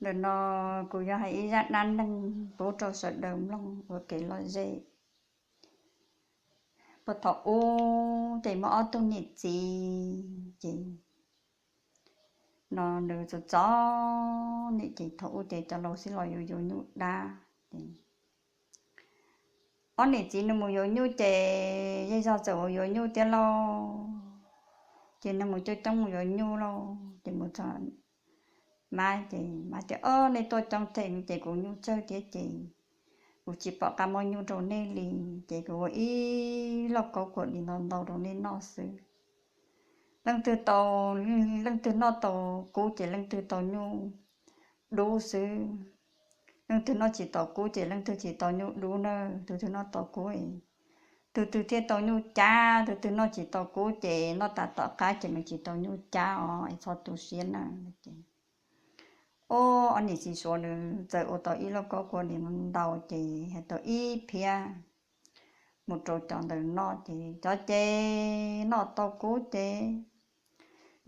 Ntawm no kuv yuav hais ib zaj dab neeg pub rau sawv daws mloog ua kev lom zem. Puag thaum ub ces muaj ob tug niam txiv, ces no nws txom txom nyem ces thaum ub ces cov laus xij los yuav yuav nyuj dab ces ob niam txiv nws mus yuav nyuj ces yog zog txawm mus yuav nyuj thiab lauj. Ces nws mus coob coob mus yuav nyuj lauj, ces mus txog mab ces mab tias, Ob, nej tuaj coob thiab ces kuv nyuj tsawg thiab ces kuv tsis pom qab muab nyuj rau nej li, ces kuv ua ib lauj kaub kua dis ntau ntau rau nej noj xwb. Leej twg tau, leej twg noj tau kub ces leej twg tau nyuj dub xwb. Leej twg noj tsis tau kub ces leej twg tsis tau nyuj dub na, tus twg noj tau kub. Tus twg thiaj tau nyuj cab, tus twg noj tsis tau kub ces noj tas tom qab ces nws tsis tau nyuj cab os, es txhob tu siab na. Ces ob niam txiv suav nws txawm ua tau ib lauj kaub kua dis ntau ces hais tau ib phiab mus rau cov ntawd noj ces cov ces noj tau kub ces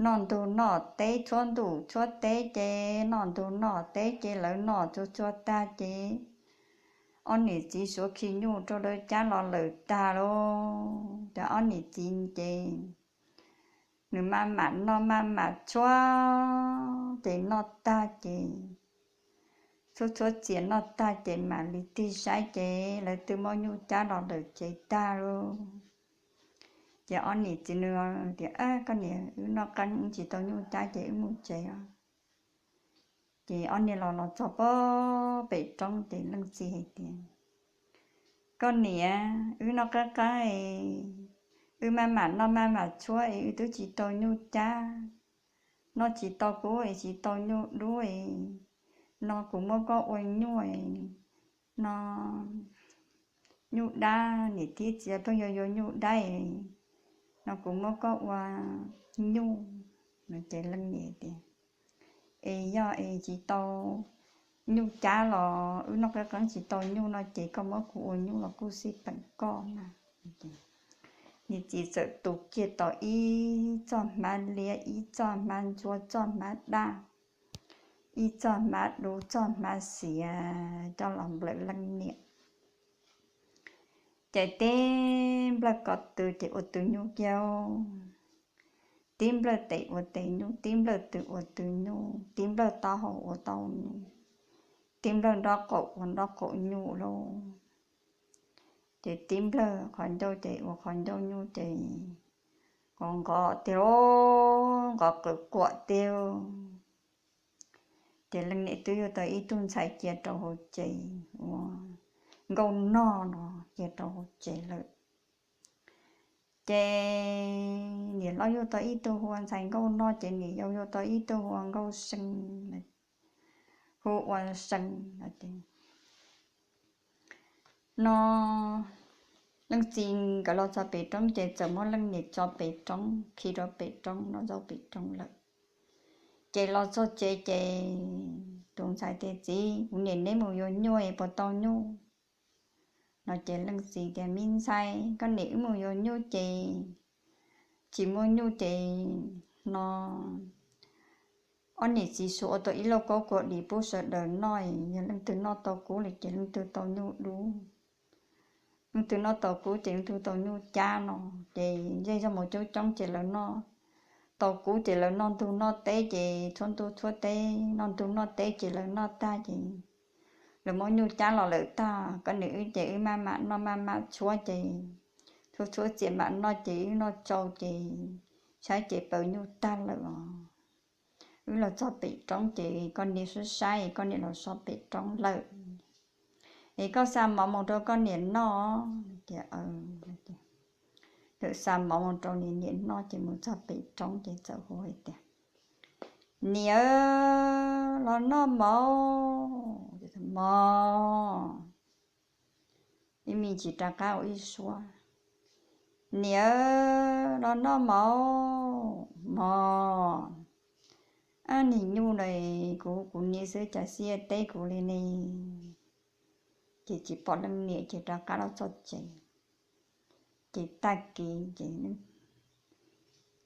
noj ntug noj teb, tshuab ntuj tshuab teb ces noj ntug noj teb ces lawv noj tsuag tsuag tag ces ob niam txiv suav khi nyuj rau lawv cab los lawm tag lauj. Ces ob niam txiv ces nws maj mam noj maj mam tshuab ces noj tag ces tshuab tshuab txias noj tag ces mam li tig saib ces lawv twb muab nyuj cab los lawm tsev tag lauj. Ces ob niam txiv nws tias, Koj niam, wb noj qab wb tsis tau nyuj cab ces wb mus tsev os. Ces ob niag los los txog pem roob ces leej txiv hais tias, Koj niam, wb noj qab qab es wb maj mam noj maj mam tshuab es wb twb tsis tau nyuj cab, noj tsis tau kub es tsis tau nyuj dub es no kuv muab koj ua nyuj no, nyuj dab, niam thiab txiv pheej yuav yuav nyuj dab es no kuv muab koj ua nyuj. Ces leej niam tias, Es yog es tsis tau nyuj cab los wb noj qab qab tsis tau nyuj no ces koj muab kuv ua nyuj los kuj xij peem koj na. Niam txiv txawm tu kiag tau ib txoj hmab liab, ib txoj hmab ntsuab, txoj hmab daj, ib txoj hmab dub, txoj hmab xiav coj los nplawm leej niam. Ces tib nplawg ko tw ces ua tw nyuj kiag, tib nplawg tes ua tes nyuj, tib nplawg tw ua tw nyuj, tib nplawg taub hau ua taub nyuj, tib nplawg nrob qaum ua nrob qaum nyuj lauj. Ces tib nplawg qhov ncauj ces ua qhov ncauj nyuj ces nqov nqov tiag, nqov qwm quam tiag. Ces leej niam twb yug tau ib tug ntxhais cia rau hauv tsev ua nkauj nog no cia rau hauv tsev lawm. Ces niam hlob yug tau ib tug hu ua ntxhais nkauj nog ces niam yau yug tau ib tug hu ua nkauj see, hu ua see no. Leej txiv nkawd los txog pem roob ces txawm muab leej niam tso pem roob, khi rau pem roob, noj zaub pem roob lawm. Ces los txog tsev ces tus ntxhais tias, Txiv, kuv niam neb mus yuav nyuj es puas tau nyuj? No ces leej txiv tias, Me ntxhais, koj niam wb mus yuav nyuj ces tsis muaj nyuj ces no ob niam txiv suav ua tau ib lauj kaub kua dis pub sawv daws noj, yog leej twg noj tau kub li ces leej twg tau nyuj dub, leej twg noj tau kub ces leej twg tau nyuj cab no. Ces zej zog mus coob coob ces lawv noj tau kub ces lawv noj ntug noj teb ces tshuab ntuj tshuab teb, noj ntug noj teb ces lawv noj tag ces lawv muab nyuj cab los lawm tag. Koj niam wb ces wb maj mam noj maj mam tshuab ces tshuab tshuab txias mam noj ces wb noj tsau ces saib ces paws nyuj tag lawm os. Wb los txog pem roob ces koj niam saib saib koj niam los so pem roob lawm. Es koj xa mov mus rau koj niam noj. Tias, Txawm xa mov mus rau niam noj ces mus txog pem roob ces txawm hu hais tias, Niam, los noj mov. Mov. Ib me ntsis rov qab ua ib suab, Niam, los noj mov. Mov. Ab, niag nyuj na, kuv, kuv niam xwb cas xia teb kuv li ne. Ces tsis pom leej niam ces rov qab los txog tsev. Ces tag kis ces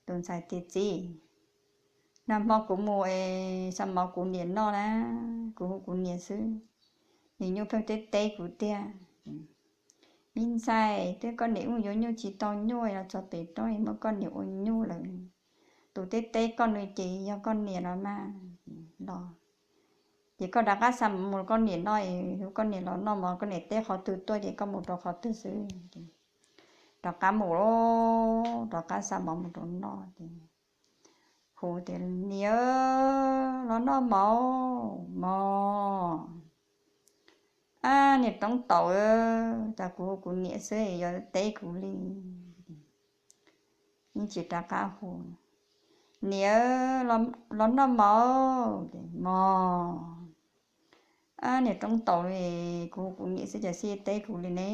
tus ntxhais tias, Txiv, Nag hmo kuv mus es xa mov kuv niam noj na, kuv hu kuv niam xwb, nws nyuj pheej teb teb kuv tiag. Me ntxhais, twb koj niam ua yuav nyuj tsis tau nyuj los txog pem roob muab koj niam ua nyuj lawm. Tus teb teb koj nws ces yog koj niam los mas. Los ces koj rov qab xa mov mus koj niam noj, hu koj niam los noj mov, koj niam teb qhov twg tuaj ces koj mus rau qhov twg xwb. Rov qab mus, rov qab xa mov mus rau noj ces hu tias, Niam, los noj mov, mov. Ab, niam roob taus, cas kuv hu kuv niam xwb yuav teb kuv li. Yeej tsis rov qab hu. Niam, los noj mov, mov. Ab, niam roob taus li, kuv hu kuv niam xwb cas xij teb kuv li ne.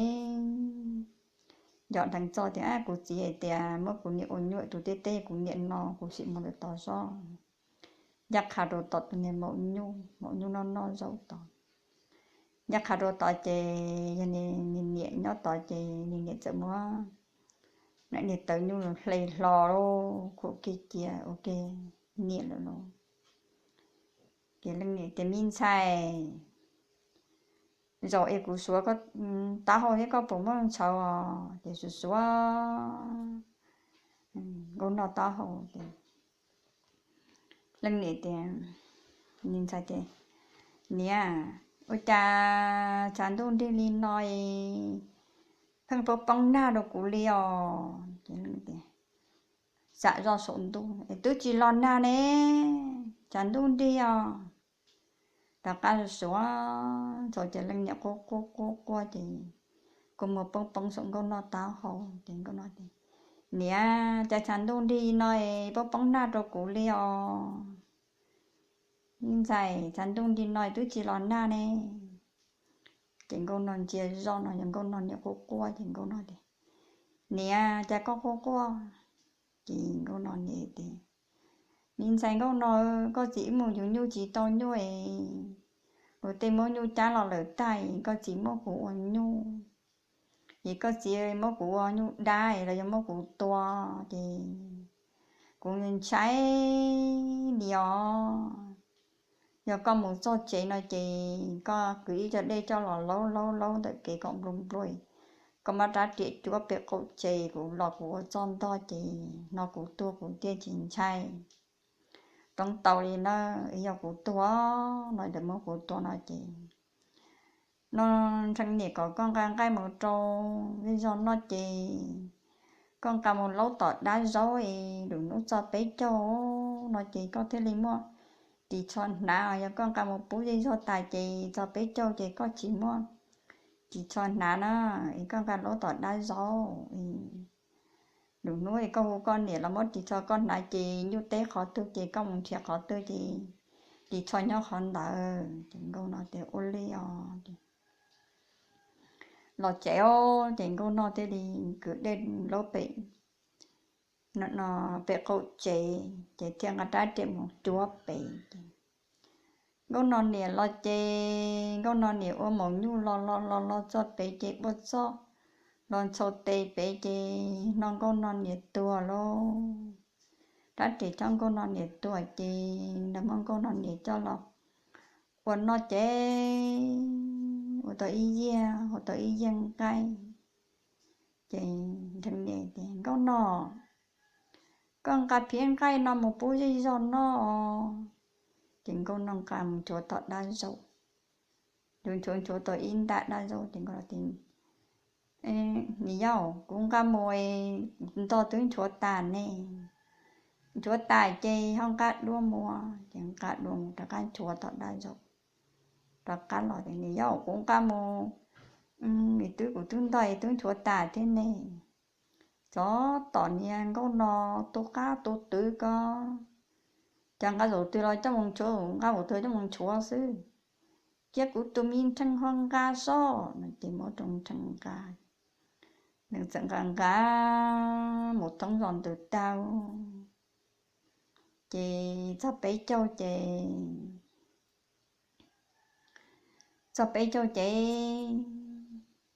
Nco dheev txog tias, ab, kuv txiv hais tias muab kuv niam ua nyuj, tus teb teb kuv niam no, kuv sim mus lawm tod zog. Ncaj qha rau tom tus niag maum nyuj, maum nyuj noj noj zaub tod. Ncaj qha rau tod ces yog nws niam nyob tod ces nws niam txawm muab niag tawv nyuj hle hlo, khuam kiag cia ua ke niam lawm lauj. Ces leej niam tias, Me ntxhais, zaum es kuv suav koj taub hau thiab koj puas muaj ntshaw os? Ces suav suav nkauj noj taub hau ces leej niam tias, me ntxhais tias, Niam, ua cas tshav ntuj nrig li no es pheej poob poob nag rau kuv li os? Ces leej niam tias, Xam zoj saum ntuj es twb tsis los nag ne, tshav ntuj nrig os. Rov qab suav txog ces leej niam quaj quaj quaj quaj ces kua muag poob poob saum nkauj noj taub hau ces nkauj noj tias, Niam, cas tshav ntuj nrig no es poob poob nag rau kuv li os? Me ntxhais, tshav ntuj nrig no es twb tsis los nag ne. Ces nkauj noj ntsia zoj no yog nkauj noj niam quaj quaj ces nkauj noj tias, Niam, cas koj quaj quaj? Ces nkauj noj niam tias, Me ntxhais nkauj noj, koj txiv wb mus yuav nyuj tsis tau nyuj es luag tej muab nyuj cab los lawm tag, koj txiv muab kuv ua nyuj, ces koj txiv muab kuv ua nyuj dab los yog muab kuv tua, ces kuv ntshai li os. Yog koj mus txog tsev no ces koj kwv ib co dej coj los laub laub laub ntawm kev kom nplua nplua, koj muab rab riam cuab pem qaum tsev, kuv los kuv ua txoj ntog ces no kuv tuag kuv thiaj tsis ntshai. Roob taus li na, yog kuv tuag no lawv muab kuv tua no ces no nrhee niam kom koj nqa nqaij mus rau zej zog noj ces koj nqa mus laub tom dab zaub es lwm hnub txog peb caug no ces koj thiaj li muaj ris tsho hnav. Yog koj nqa mus pub zej zog tas ces txog peb caug ces koj tsis muaj ris tsho hnav na, es koj nqa laub tom dab zaub. Lwm hnub es koj hu koj niam los muab ris tsho koj hnav ces nyuj teb qhov twg ces koj mus nrhiav qhov twg ces ris tsho nyob qhov ntawd. Ces nkauj no tias, Ua li os. Los tsev os, ces nkauj no thiaj li kwv dej laub pem no pem qaum tsev ces thiaj nqa rab riam mus cuab pem ces nkauj no niam los ces nkauj no niam ua maum nyuj los los los los txog pem ces ua txoj los ntxhau tes pem ces no nkauj no niam tuag lauj. Rab riam coj nkauj no niam tuag ces lawv muab nkauj no niam coj los ua noj ces ua tau ib yiag, ua tau ib yiag nqaij. Ces nrhee niam tias, Nkauj no, koj nqa phiab nqaij no mus pub zej zog noj. Ces nkauj no nqa mus nchuav tom dab zaub, nchuav nchuav nchuav tau ib nta dab zaub ces nkauj no tias, Niam yau, kuv nqa mus es ntog twb nchuav tas ne. Nchuav tas ces ho nqa dua mus. Ces nqa dua mus rov qab nchuav tom dab zaub rov qab los tias, Niam yau, kuv nqa mus es twb kuv twb ntog es twb nchuav tas thiab ne. Tsov tom niag nkauj no tu qab tu twv ko, cas nqa zaum twg los coj mus nchuav, nqa zaum twg coj mus nchuav xwb. Cia kuv tus me nrhee ho nqa soj no ces muab rau nrhee nqa. Nws txawm nqa nqa mus thoob zos ntawd tag ces txog peb caug ces txog peb caug ces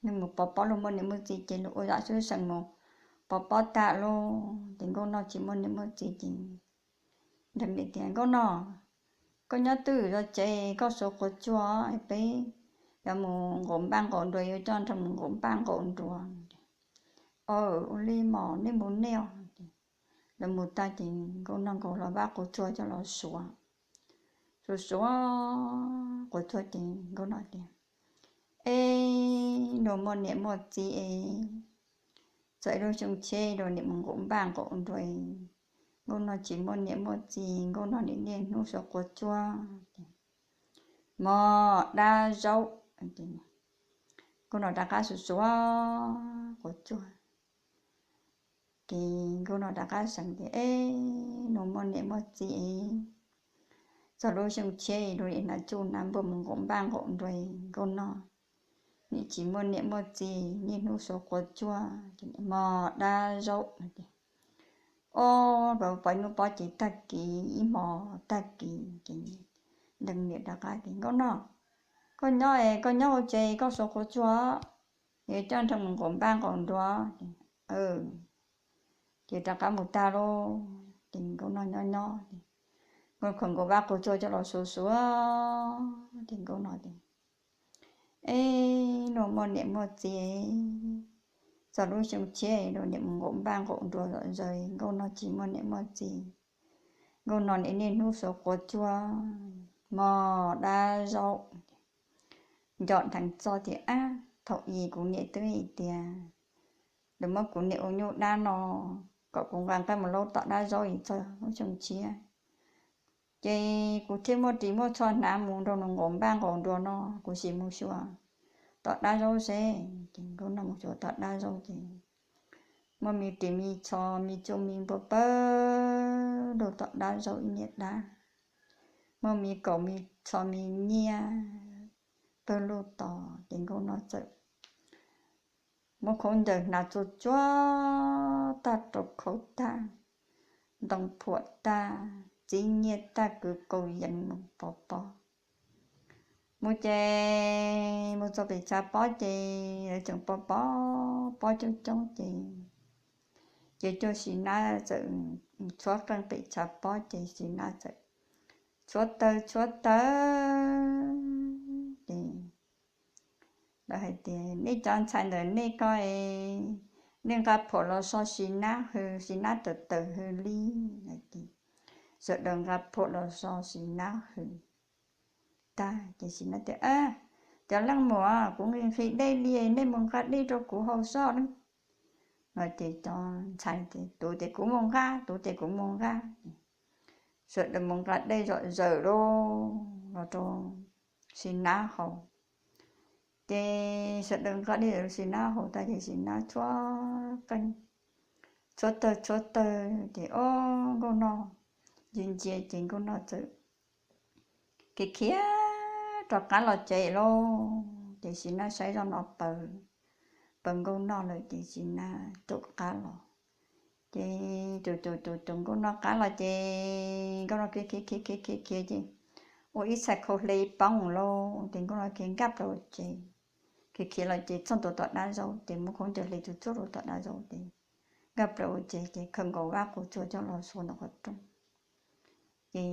nws mus pov pob los muaj niam muaj txiv ces los ua zam sub seem mus pov pob tag lauj. Ces nkauj no tsis muaj niam muaj txiv ces Nreeg tias, Nkauj Nog, koj nyob twj ywm zov tsev, koj suav quav tsuag, peb yuav mus nqaum npaj nqaum nruas, yuav coj nreeg mus nqaum npaj nqaum nruas. Ua li mas nej mus nej os. Lawv mus tag ces Nkauj Nog nkaus los vaj quav tsuag coj los suav. Suav suav quav tsuag ces Nkauj Nog tias, Eb, nws muaj niam muaj txiv es, txog ib lub xyoo tshiab rau niam mus nqaum npaj nqaum nruas, Nkauj Nog tsis muaj niam muaj txiv, Nkauj Nog niaj hnub suav quav tsuag. Mos dab zaub. Nkauj Nog rov qab suav suav quav tsuag. Ces Nkauj Nog rov qab seev tias, Eb, nws muaj niam muaj txiv es, txog lub xyoo tshiab rau niam hnav tsuj hnav npuas mus nqaum npaj nqaum nruas, Nkauj Nog nim tsis muaj niam muaj txiv, niaj hnub suav quav tsuag. Mos dab zaub. Ob, pais hnub pob ces tag kis, ib hmos tag kis ces nreeg niam rov qab tias, Nkauj Nog, koj nyob es koj nyob hauv tsev koj suav quav tsuag, yuav coj nreeg mus nqaum npaj nqaum nruas. Ces rov qab mus tag lauj. Ces Nkauj Nog nyob nyob, Nkauj Nog nkaus vaj quav tsuag coj los suav suav ces Nkauj Nog tias, Eb, nws muaj niam muaj txiv, txog lub xyoo tshiab rau niam mus nqaum npaj nqaum nruas zom zaws, Nkauj Nog tsis muaj niam muaj txiv, Nkauj Nog niaj hnub suav quav tsuag. Mos dab zaub. Nco dheev txog tias, Ab, thaum i kuv niam twb hais tias lawv muab kuv niam ua nyuj dab no kom kuv nqa nqaij mus laub tom dab zaub es txog lub xyoo tshiab, ces kuv thiaj muaj ris muaj tsho hnav mus nrog nws nqaum npaj nqaum nruas no, kuv sim mus xyuas tom dab zaub seb. Ces Nkauj Nog mus xyuas tom dab zaub ces muaj me ris me tsho me tsuj me npua pawg lug tom dab zaub ib niag dab, muaj me kaus me tsho me nyiaj pawg lug tos. Ces Nkauj Nog txawm muab khaub ncaws hnav txuag tsuag tag, rau khau tag, ntoo phuam tag, txib nyiaj tag, kwv kaus yees mus pov pob. Mus ces mus txog pem tshav pob ces lawv tseem pov pob, pob coob coob ces, ces cuag Sis Nab txawm tshuab qeej pem tshav pob ces Sis Nab txawm tshuab taw tshuab taw ces lawv hais tias, Nej cov ntxhais ntawm nej ko es, nej nqa phuam los so Sis Nab hws, Sis Nab tawm tawm hws li. Sawv daws nqa phuam los so Sis Nab hws tag ces Sis Nab tias, Cov leej muam, kuv nqhis nqhis dej li, nej mus nqa dej rau kuv haus soj. No ces cov ntxhais tias, Tus tias kuv mus nqa, tus tias kuv mus nqa. Sawv daws mus nqa dej zom zaws los rau Sis Nab haus. Ces sawv daws nqa dej zom zaws rau Sis Nab haus tag ces Sis Nab tshuab qeej, tshuab tawg tshuab tawg ces ob Nkauj Nog ntsia ntsia ces Nkauj Nog txawm khiav khiav rov qab los tsev lauj. Ces Sis Nab saib zoj no paws, paws Nkauj Nog lawm ces Sis Nab caum qab los. Ces caum caum caum caum Nkauj Nog qab los ces Nkauj Nog khiav khiav khiav khiav khiav khiav ces ua ib txhais khau hle poob lauj ces Nkauj Nog khiav nkaj plaws hauv tsev. Khiav khiav los ces txog ntua tom dab zaub ces muab khaub ncaws hle tsuag tsuag rau tom dab zaub ces nkaj plaws hauv tsev ces khaws nkaus vaj quav tsuag coj los xuas ntawm qhov rooj. Ces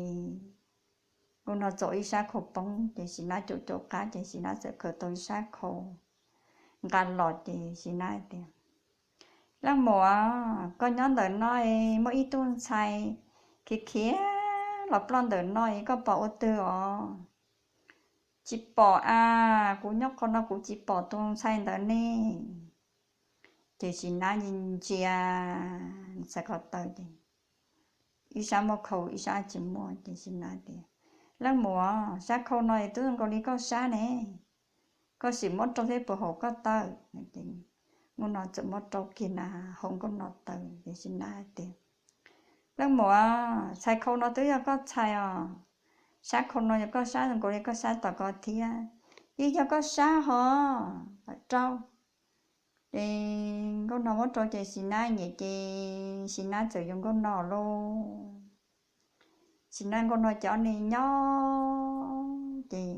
Nkauj Nog txaus ib sab khau poob ces Sis Nab caum caum qab ces Sis Nab txawm khaws tau ib sab khau nqa los ces Sis Nab hais tias, Leej muam, koj nyob ntawm no muaj ib tug ntxhais khiav khiav los ploj ntawm no es koj pom ua twg os? Tsis pom a, kuv nyob qhov no kuv tsis pom tus ntxhais ntawd ne. Ces Sis Nab ntsia ntxhais ko taw ces ib sab muaj khau ib sab tsis muaj ces Sis Nab tias, Leej muam, sab khau no es twb zoo nkaus li koj sab ne, koj sim muab rau seb puas haum koj taw. Nkauj Nog txawm muab rau kiag na, haum Nkauj Nog taw ces Sis Nab hais tias, Leej muam, txhais khau no twb yog koj txhais os, sab khau no yog koj sab zoo nkaus li koj sab tom ko thiab, yeej yog koj sab hos, rau. Ces Nkauj Nog muab rau ces Sis Nab nyiam ces Sis Nab txawm yuav Nkauj Nog lauj. Sis Nab Nkauj Nog ces ob niag nyob ces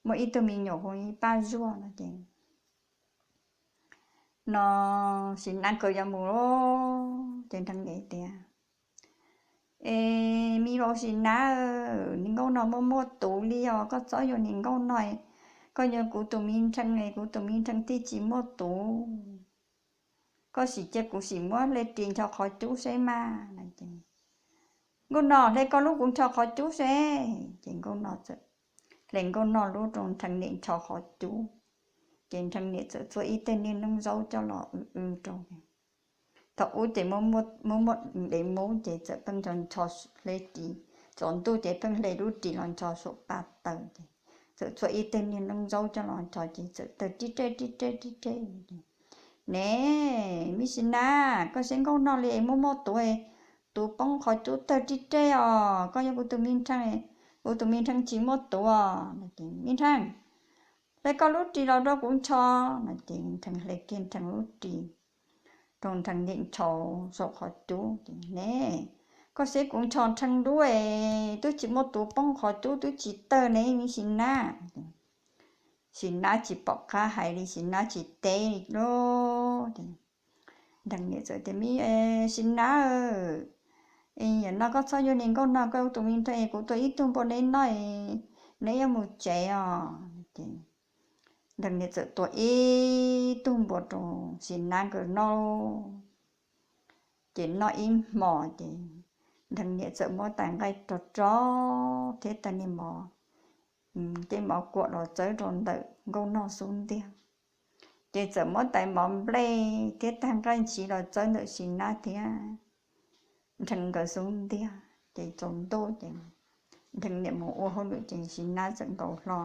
muaj ib tug me nyuam hu ua Paj Zuag no ces no Sis Nab nkawd yuav mus lauj ces nrog nws tias, Es me vauv Sim Nab, niag nkauj no muaj muaj tuv li os, koj txhob yuav niag nkauj no, koj yuav kuv tus me Nrhee, kuv tus me Nrhee thiaj tsis muaj tuv. Koj sim cia kuv sim muab hle ris ncho qhov cub seb mas. Nkauj no, hle koj lub kuv ncho qhov cub seb. Ces nkauj no txawm hle nkauj no lub rau Nrhee niam ncho qhov cub. Ces Nrhee niam txawm txua ib teg niag noob zaub coj los w w rau. Thaum ub ces muaj muaj dev mub ces txawm pheej ncho ncho hle ris, tsaus ntuj ces pheej hle lub ris los ncho saum pas taws ces txawm txua ib teg niag noob zaub coj los ncho ces txawm tawg tib reb tib reb tib reb. Ne, me Sim Nab, koj saib nkauj no li es muaj muaj tuv, tuv poob qhov cub tawg tib reb os, koj yog kuv tus me Nrhee, kuv tus me Nrhee tsis muaj tuv. Me Nrhee, hle koj lub ris los rau kuv ncho. No ces Nrhee hle kiag Nrhee lub ris rau Nrhee niam ncho saum qhov cub ces ne, koj saib kuv ncho Nrhee lub es twb tsis muaj tuv poob qhov cub twb tsis tawg ne me Sim Nab. Sim Nab tsis pom qab hais li, Sim Nab tsis teb li lauj. Nrhee niam txawm tias, me Sim Nab, yam no koj txhob yuav niag nkauj no, koj tus me Nrhee, kuv tua ib tug npua neb noj, neb yuav mus tsev os. Nrhee niam txawm tua ib tug npua rau Sim Nab nkawd noj. Ces noj ib hmos ces Nrhee niam txawm muab tais nqaij rog rog thiab tais niag mov, cej mov kuam los txawb rau ntawm nkauj noj xub ntiag. Ces txawm muab tais mov nplej thiab tag nqaij ntshis los txawb ntawm Sim Nab thiab Nrhee nkawd xub ntiag. Ces tsaus ntuj ces Nrhee niam mus ua hauj lwm ces Sim Nab txawm nkaus hlo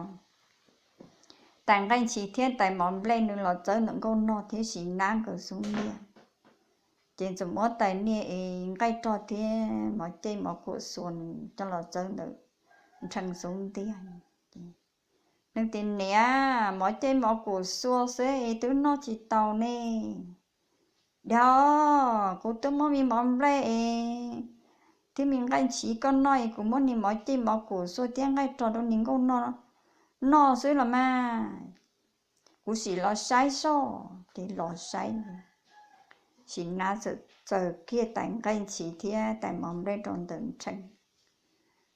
tais nqaij ntshis thiab tais mov nplej nws los txawb ntawm nkauj noj thiab Sim Nab nkawd xub ntiag. Ces txawm muab tais niag es nqaij rog thiab mov cej mov kuam xua nws coj los txawb ntawm Nrhee xub ntiag. Nws tias, niam, mov cej mov kuam xua xwb es twb noj tsis tau ne. Dag, kuv twb muab me mov nplej es thiab me nqaij ntshis koj noj es kuv muab niag mov cej mov kuam xua thiab nqaij rog rau niag nkauj noj, noj xwb los mas. Kuv sim los saib soj. Ces los saib, Sim Nab txawm txawm kiag tais nqaij ntshis thiab tais mov nplej rau ntawm Nrhee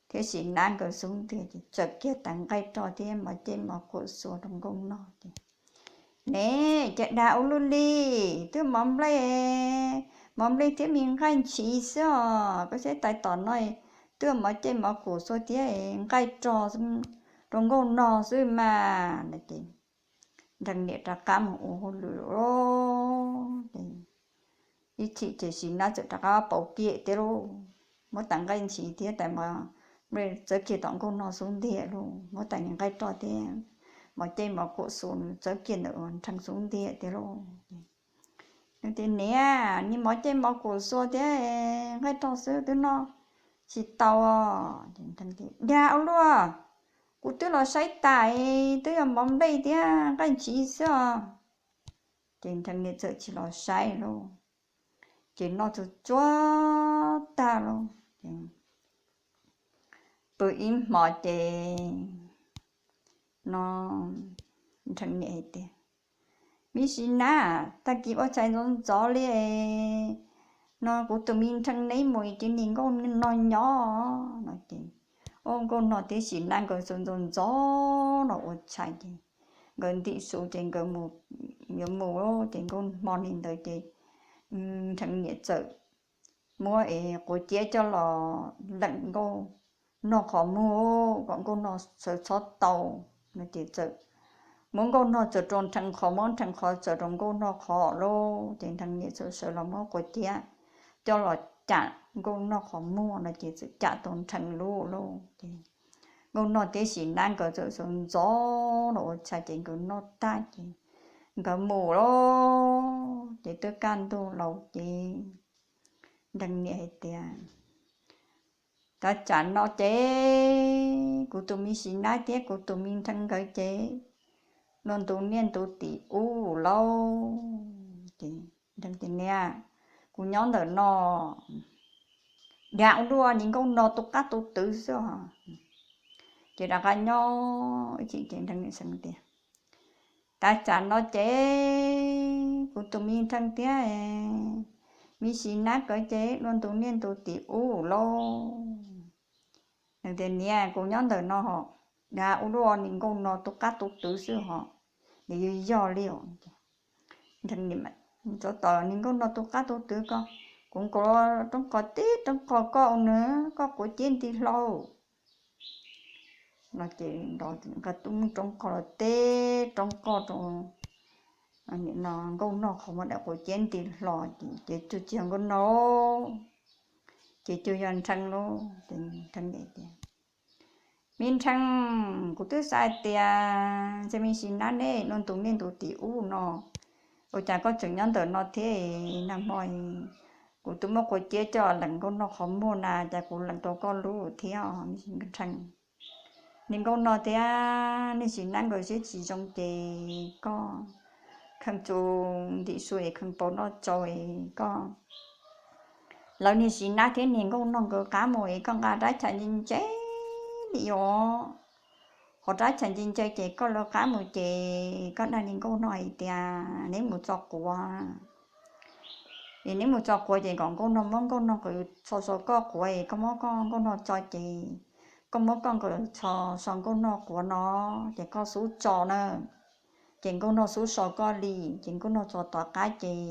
thiab Sim Nab nkawd xub ntiag ces txawm kiag tais nqaij rog thiab mov cej mov kuam xua rau nkauj noj ces, ne, cas dag ua luaj li, twb mov nplej, mov nplej thiab me nqaij ntshis xwb os, koj saib tais tom no twb mov cej mov kuam xua thiab nqaij rog rau nkauj noj xwb mas. No ces Nrhee niam rov qab mus ua hauj lwm ces ib chim ces Sim Nab txawm rov qab pauv kiag thiab lauj, muab tais nqaij ntshis thiab tais mov nplej txawb kiag tom nkauj noj xub ntiag lauj, muab tais niag nqaij rog thiab mov cej mov kuam xua txawb kiag ntawm Nrhee xub ntiag thiab lauj. Nws tias, niam, niag mov cej mov kuam xua thiab nqaij rog xwb twb noj tsis tau. Dag ua luaj, kuv twb los saib tas, twb yog mov nplej thiab nqaij ntshis xwb os. Ces Nrhee niam txawm tsis los saib lauj, ces noj tsuag tsuag tag lauj. Pw ib hmos ces no Nrhee niam hais tias, me Sim Nab, tag kis ua tshais ntxov ntxov li no kuv tus me Nrhee neb mus ces niag nkauj no nyob. No ces ua nkauj no thiab Sim Nab nkawd txawm ntxov ntxov los ua tshais ces nkawd ntim su ces nkawd yuav mus ces nkauj hmo li ntawd ces Nrhee niam txawm muab es quav ciab coj los leem nkauj noj qhov muag kom nkauj noj sawv txhob tau. No ces txawm muab nkauj noj txawm rau Nrhee qhov, muab Nrhee qhov txawm rau nkauj noj qhov lauj. Ces Nrhee niam txawm sawv los muab quav ciab coj los cam nkauj noj qhov muag no ces txawm cam tau Nrhee lub lauj. Ces nkauj noj thiab Sim Nab nkawd txawm sawv ntxov los ua tshais ces nkawd noj tag ces nkawd mus lauj. Ces twb kaj ntug lauj ces Nrhee niam hais tias, tab tsam no ces kuv tus me Sim Nab thiab kuv tus me Nrhee nkawd ces no ntu niaj ntu tim ub lauj. Ces Nrhee tias, niam, kuv nyob ntawm no, dag ua luaj, niag nkauj no tu qab tu twv xwb os. Ces rov qab nyob ib chim ces Nrhee niam xeev tias, tab tsam no ces kuv tus me Nrhee thiab Me Sis Nab nkawd ces dua ntu niaj ntu tim ub lauj. Nws tias, Niam, kuv nyob ntawm no hos, ua ua niag nkauj no tu qab tu twv xwb hos, nws yog yog li os. Tsov tom niag nkauj no tu qab tu twv ko, kuv nkaus roob qos tib roob qos koj ua nws, koj quav ciab nti hlo no ces nrov nqa tub roob qos los teb roob qos rau nkauj no qhov muag daim quav ciab nti hlo ces ces tsuas tsis yog nkauj no, ces tsuas yog Nrhee lauj. Ces Nrhee tias, Me Nrhee, kuv twb xav tias ntshe Me Sis Nab neb dua ntu niaj ntu tim ub no, ua cas koj tseem nyob ntawm no thiab? Nag hmo kuv twb muab quav ciab coj lees nkauj no qhov muag na, cas kuv lees tau koj lub thiab os Nrhee. Niag nkauj no thiab niag Sis Nab nkawd siab tsis zoo ces koj kheev txus ntim su es kheev pauv noj tsau es koj lawv niag Sis Nab thiab niag nkauj no nkawd qab mus es koj nqa rab chaw ntse ntse li os. Hos rab chaw ntse ntse ces koj lawv qab mus ces koj dag niag nkauj no hais tias neb mus tso quav es neb mus tso quav ces kom nkauj no muab nkauj no qws txho sau koj quav es koj muab koj nkauj no tso ces koj muab koj qws txho sau nkauj no quav no ces koj xub tso na, ces nkauj no xub sau koj li, ces nkauj no tso tom qab ces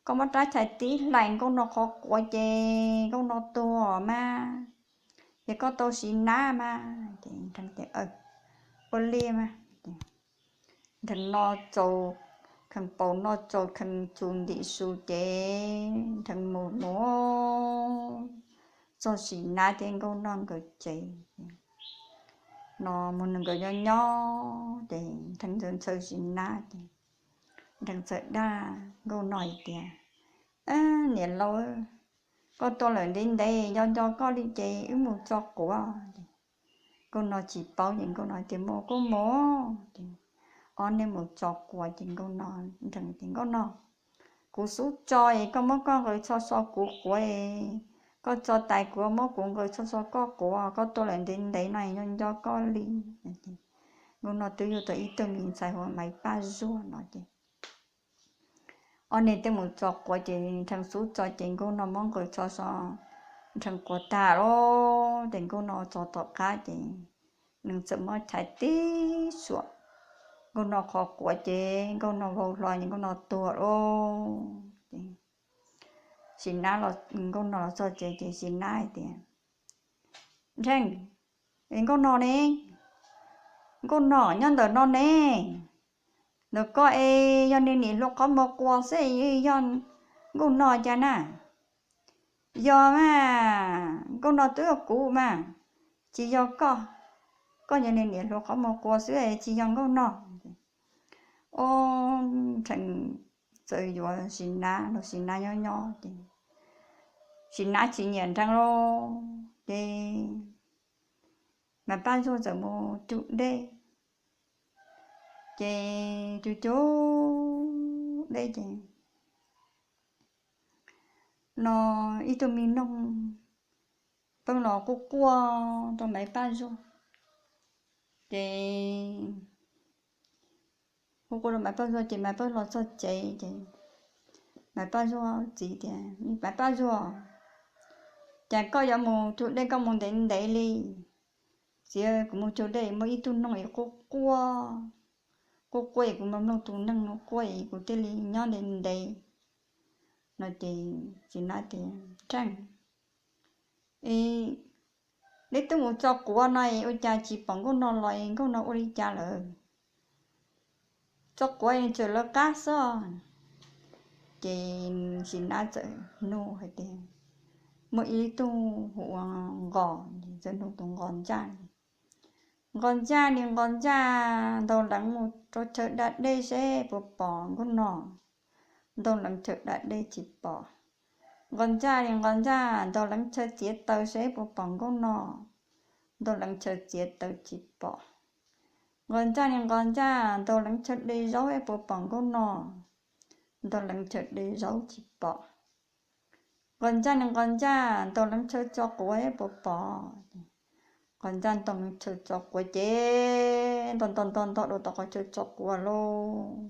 koj muab rab chaw tib hlais nkauj no qhov quav ces nkauj no tuag mas, ces koj tau Sis Nab mas. Ces Nrhee tias, Ua li mas. Nrhee noj tsau, kheev pauv noj tsau, kheev txus ntim su ces Nrhee mus mus txog Sis Nab thiab nkauj no nkawd tsev no mus nws nkawd nyob nyob ces Nrhee txawm ntshaw Sis Nab ces Nrhee txawm dag nkauj no hais tias, Niam laus, koj tuaj lawm ntev ntev nco nco koj li ces wb mus tso quav. Nkauj no tsis paub ces nkauj no tias, Mus kuj mus. Ces ob niag mus tso quav ces nkauj no, Nrhee tias, Nkauj no, kuv xub tso es koj muab koj nqaws tsho so kuv quav es koj tso tas kuv muab kuv nqaws tsho so koj quav, koj tuaj lawm ntev ntev no nco nco koj li. Nkauj no twb yug tau ib tug me ntxhais hu ua Maiv Paj Zuag no ces ob niag thiaj mus tso quav ces Nrhee xub tso ces nkauj no muab nqaws tsho so Nrhee quav tag lawm ces nkauj no tso tom qab ces nws txawm muab chais tib suam nkauj no qhov quav ces nkauj no vau hlo ces nkauj no tuag lawm ces Sis Nab, nkauj no los txog tsev ces Sis Nab hais tias, Nrhee, es nkauj no ne? Nkauj no nyob ntawm no ne. Ntawm koj es yog niag niam hluas qhov muag quas xwb, yog nkauj no cas na? Yog mas, nkauj no twb yog kuv mas, tsis yog koj. Koj yog niag niam hluas qhov muag quas xwb tsis yog nkauj no. Ob, Nrhee txawm yuav Sis Nab los Sis Nab nyob nyob ces Sis Nab tsis nyiam Nrhee lawm ces Maiv Paj Zuag txawm mus cug dej ces cug cug dej ces no ib tug me noog pheej los quaj quaj rau Maiv Paj Zuag ces quaj quaj rau Maiv Paj Zuag ces Maiv Paj Zuag los txog tsev ces Maiv Paj Zuag txiv tias, Maiv Paj Zuag, cas koj yuav mus cug dej koj mus ntev ntev li? Txiv, kuv mus cug dej muaj ib tug noog es quaj quaj, quaj quaj es kuv mloog mloog tus noog no quaj es kuv thiaj li nyob ntev ntev no ces Sis Nab tias, Nrhee, neb twb mus tso quav no es ua cas tsis pom nkauj no los es nkauj no ua li cas lawm? Tso quav tseem lawv qab xwb. Ces Sis Nab txawm nug hais tias, muaj ib tug hu ua Nqos, txawm nug tus Nqos Ntsaj. Nqos Ntsaj, niag Nqos Ntsaj, ntaus leev mus rau chaw da dej seb puas pom nkauj no. Ntaus leev chaw da dej tsis pom. Nqos Ntsaj, niag Nqos Ntsaj, ntaus leev chaw txiav taws seb puas pom nkauj no. Ntaus leev chaw txiav taws tsis pom. Nqos Ntsaj, niag Nqos Ntsaj, ntaus leev chaw de zaub seb puas pom nkauj no. Ntaus leev chaw de zaub tsis pom. Nqos Ntsaj, niag Nqos Ntsaj, ntaus leev chaw tso quav seb puas pom. Nqos Ntsaj ntaus leev chaw tso quav ces nto nto nto nto dua tom qhov chaw tso quav lauj.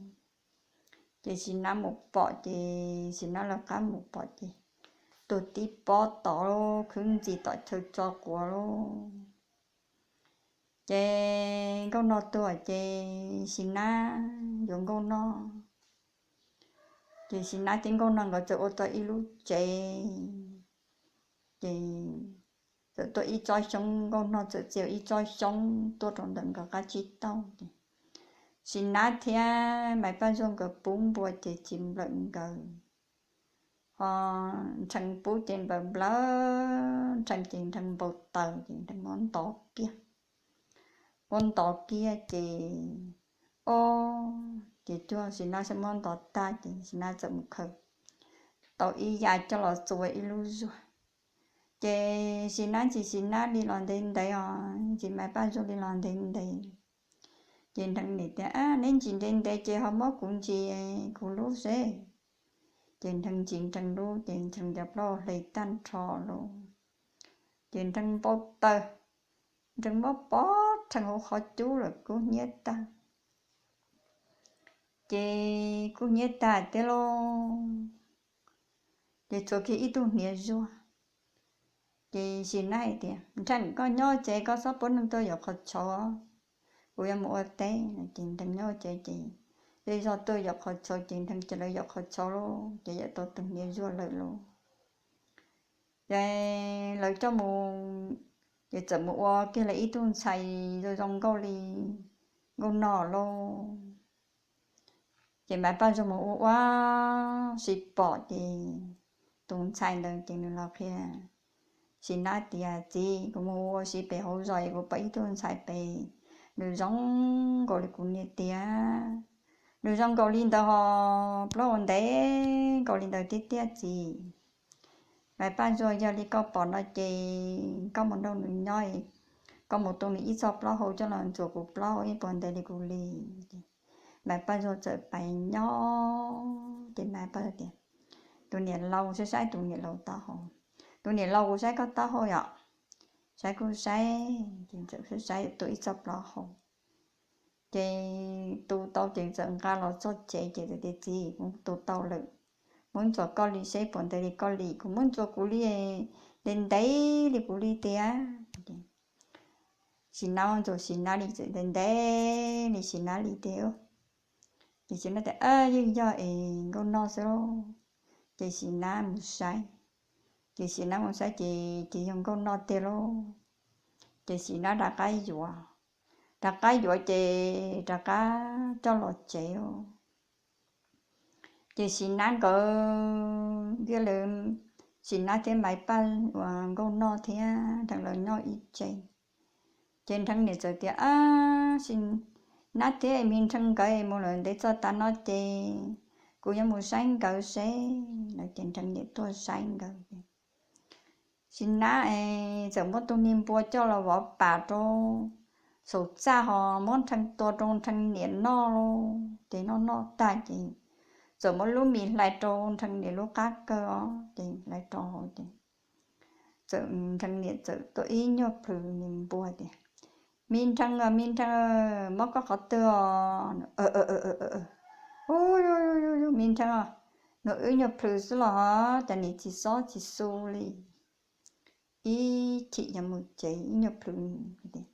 Ces Sis Nab mus pom ces Sis Nab lawv qab mus pom ces tus tib pob tod khwb ntxi tom chaw tso quav lauj. Ces Nkauj Nog tuag ces Sis Nab yuav Nkauj Nog, ces Sis Nab thiab Nkauj Nog nkawd txawm ua tau ib lub tsev. Ces txawm tuaj ib tsob xyoob, Nkauj Nog txawm txia ib tsob xyoob tuaj rau ntawm nkawd qab tsib taug ces Sis Nab thiab Maiv Paj Zuag nkawd pub npua ces tsis nplawm nkawd. Ho Nrhee pub ces nplawm nplawm, Nrhee ces Nrhee npau taws ces Nrhee muab ntov kiag. Muab ntov kiag ces, o, ces cuag Sis Nab sab muab ntov tag ces Sis Nab txawm mus khaws tau ib yam coj los txua ib lub zuag. Ces Sis Nab ntsis Sis Nab li los ntev ntev os, ntsis Maiv Paj Zuag li los ntev ntev. Ces Nrhee nim tias, Neb ntsis ntev ntev ces ho muab kuv ntsis kuv lub seb. Ces Nrhee ntsis Nrhee lub ces Nrhee cov plaub hle tag nrho lauj. Ces Nrhee npau taws, Nrhee muab pov rhees hauv qhov cub lawm kub hnyiab tag. Ces kub hnyiab tag tiag lauj. Ces tshuav kiag ib tug hniav zuag. Ces Sis Nab hais tias, Nrhee, koj nyob tsev koj txhob pub neeg tuaj yos qhov tshauv, kuv yuav mus ua teb. Ces Nrhee nyob tsev ces zej zog tuaj yos qhov tshauv ces Nrhee ces lawv yos qhov tshauv lauj, ces yawm tau tus hniav zuag lawm lauj. Ces lawv coj mus, ces txawm mus ua kiag lawv ib tug ntxhais zoo zoo nkauj li Nkauj Nog lauj. Ces Maiv Paj Zuag mus ua ua sib pom ces tus ntxhais ntawd ces nws los qhia Sis Nab tias, Txiv, kuv mus ua si pem hauv zos es kuv pom ib tug ntxhais pem, nws zoo nkaus li kuv niam tiag. Nws zoo nkaus li ntawd ho plaub hau ntev nkaus li ntawd tiag tiag txiv. Maiv Paj Zuag, yog li koj pom no ces koj mus nrog nws nyob, koj mus tu nws ib txoj plaub hau coj los ntxuav kuv plaub hau ib puas ntev li kuv li. Maiv Paj Zuag txawm pais nyob ces Maiv Paj Zuag tias, Tus niam laus, saib saib tus niam laus taub hau, tus niam laus, kuv saib koj taub hau yom. Saib kuj saib, ces txawm saib saib tu ib txoj plaub hau. Ces tu tau ces txawm nqa los txog tsev ces txawm tias, Txiv, kuv tu tau lawm, muab ntxuav koj li seb puas ntev li koj li, kuv muab ntxuav kuv li ntev ntev li kuv li tiag. Sis Nab ntxuav Sis Nab li txawm ntev ntev li Sis Nab li tiag. Ces Sis Nab tias, Yeej yog es Nkauj Nog xwb lauj. Ces Sis Nab mus saib, ces Sis Nab mus saib ces ces yog Nkauj Nog tiag lauj. Ces Sis Nab rov qab yuav, rov qab yuav ces rov qab coj los tsev. Ces Sis Nab nkawd thiab lawv, Sis Nab thiab Maiv Paj, uas Nkauj Nog thiab Nrhee lawv nyob ib tsev. Ces Nrhee niam txawm tias, Sis Nab thiab Me Nrhee nkawd mus lawm ntev txog tav no ces kuv yuav mus saib nkawd seb. Ces Nrhee niam tuaj saib nkawd. Sis Nab txawm muab tus niag npua coj los vov pas rau saum txaj ho muab Nrhee tua rau Nrhee niam noj lauj. Ces noj noj tag ces txawm muab lub mis hlais rau Nrhee niam lub qab kawg os, ces hlais rau hauv ces txawm Nrhee niam txawm tua ib nyuag plhws niag npua tias, Me Nrhee, Me Nrhee, mob koj qhov twg os? Hu, Me Nrhee, nws ib nyuag plhws xwb los ho cas nim tsis xob tsis xu li. Ib chim yuav mus tsev ib nyuag plhws,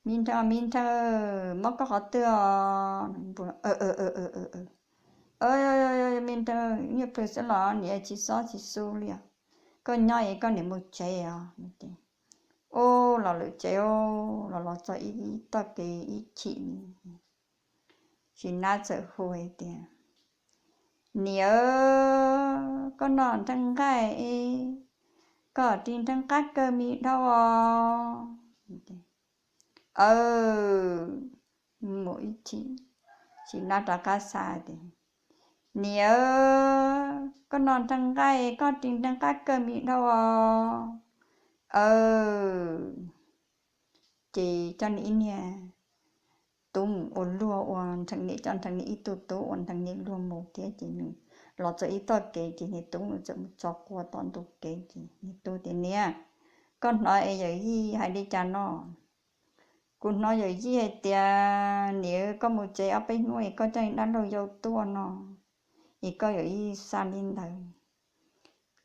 Me Nrhee, Me Nrhee, mob koj qhov twg os? Me Nrhee, ib nyuag plhws xwb los nim tsis xob tsis xu li os. Koj nyob es koj nim mus tsev os. Ua los lawm tsev, los los txog ib toj kev ib chim, Sis Nab txawm hu hais tias, Niam, koj noj Nrhee nqaij, koj ris Nrhee qab kawg me dhau os. Aw, mus ib chim, Sis Nab rov qab xav tias, Niam, koj noj Nrhee nqaij, koj ris Nrhee qab kawg me dhau os. Aw, ces coj nws ib niag tub mus ua luag ua Nrhee niam, coj Nrhee niam ib tug tub ua Nrhee niam luag mus thiab ces nws los txog ib toj kev ces niag tub nws txawm mus tso quav tom ntug kev ces niag tub tias, Niam, koj hnov es yawm yij hais li cas no? Kuv hnov yawm yij hais tias niam, koj mus tsev ob peb hnub es koj coj dab laug yau tuaj no. es koj yuav yij xav li ntawd.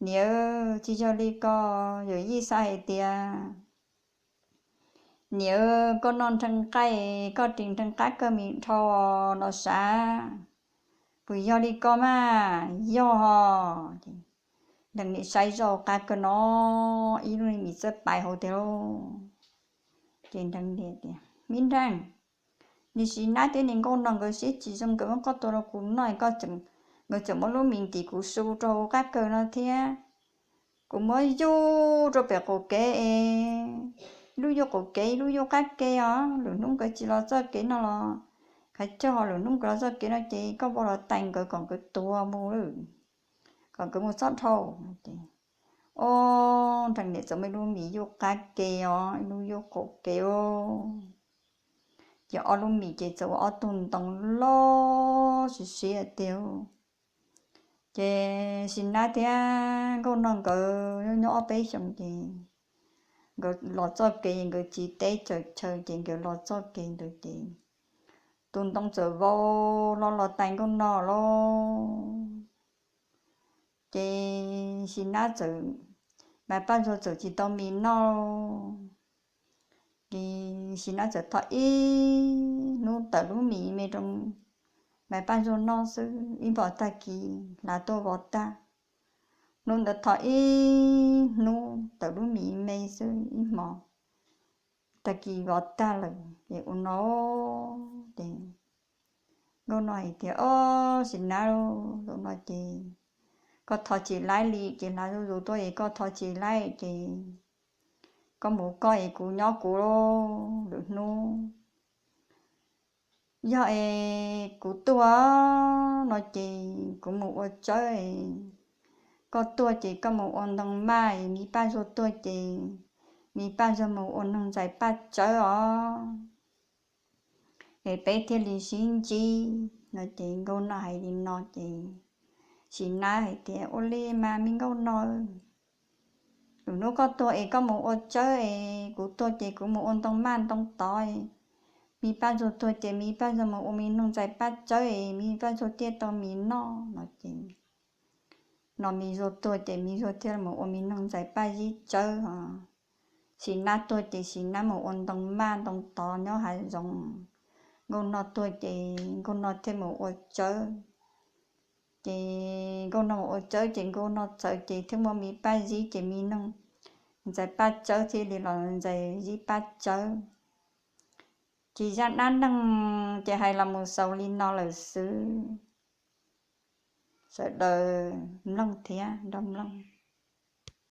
Niam, tsis yog li ko, yuav yij xav hais tias, niam, koj noj nrhee qaib, koj ris nrhee qab kawg mis dhau no sav, puas yog li ko mas? Yog os. Ces nrhee niam saib zoj qab kawg no, ib lub mis txawj pais hauv tiag lauj. Ces nrhee niam tias, me nrhee, niag Sis Nab thiab niag Nkauj No nkawd siab tsis zoo, nkawd muab koj tua rau kuv noj, nkawd tseem muab lub mis ntim kuv su rau hauv qab kawg no thiab. Kuv muab yuj rau pem qaum kev es, lub yuj qaum kev, lub yuj qab ke os, lwm hnub nkawd tsis los txoj kev no los, qhov chaw ho lwm hnub nkawd los txoj kev no ces koj vau los tais nkawd kom nkawd tuag mus lawm, kom nkawd mus txhob dhau. Ces, o, nrhee niam txawm muab ib lub mis yuj qab ke os, ib lub yuj qaum ke os, ces ob lub mis ces txawm ua ob tug ntoo loj siab siab tiag. Ces Sis Nab thiab Nkauj No nkawd nyob nyob ob peb xyoos ces nkawd los txoj kev, nkawd tsiv teb tsaws chaw ces nkawd los txoj kev ntawd ces tus ntoo txawm vau hlo los tais Nkauj No lauj. Ces Sis Nab txawm, Maiv Paj Ntsuag txawm tsis tau mis noj. Ces Sis Nab txawm tho ib hnub tawm lub mis me rau Maiv Paj Ntsuag noj xwb, ib hmos tag kis hlav tuaj vov tag. Hnub ntawd tho ib hnub tawm lub mis me xwb, ib hmos tag kis vov tag lawm. Ces ua no ces Nkauj No hais tias, Ob, Sis Nab, zaum no ces koj tho tsis laib li, ces hlav zuj zus tuaj es koj tho tsis laib ces koj mus koj es kuv nyob kuv lwm hnub. Yog es kuv tuag no ces kuv mus ua tsawb, koj tuag ces koj mus ua ntoo maj, es me Paj Ntsuag tuag ces me Paj Ntsuag mus ua neeg ntxais paj tsawb os. Es peb thiaj li sib ntsib no. Ces Nkauj No hais li no ces Sis Nab hais tias, Ua li mas me Nkauj No, lwm hnub koj tuag es koj mus ua tsawb es kuv tuag ces kuv mus ua ntoo maj ntoo tod. Me Paj Ntsuag tuag ces me Paj Ntsuag mus ua me neeg ntxais paj tsawb es me Paj Ntsuag thiaj tau mis noj no ces, no me Ntsuag tuag ces me Ntsuag thiaj mus ua me neeg ntxais paj zib tsawb os. Sis Nab tuag ces Sis Nab mus ua ntoo maj ntoo tod nyob hav zoov. Nkauj No tuag ces Nkauj No thiaj mus ua tsawb. Ces Nkauj No mus ua tsawb ces Nkauj No txawv ces thiaj muaj me paj zib ces me neeg ntxais paj tsawb thiaj li los ntxais zib paj tsawb. Ces zaj dab neeg ces hais los mus xaus li no lawm xwb. Sawv daws mloog thiab nrog mloog.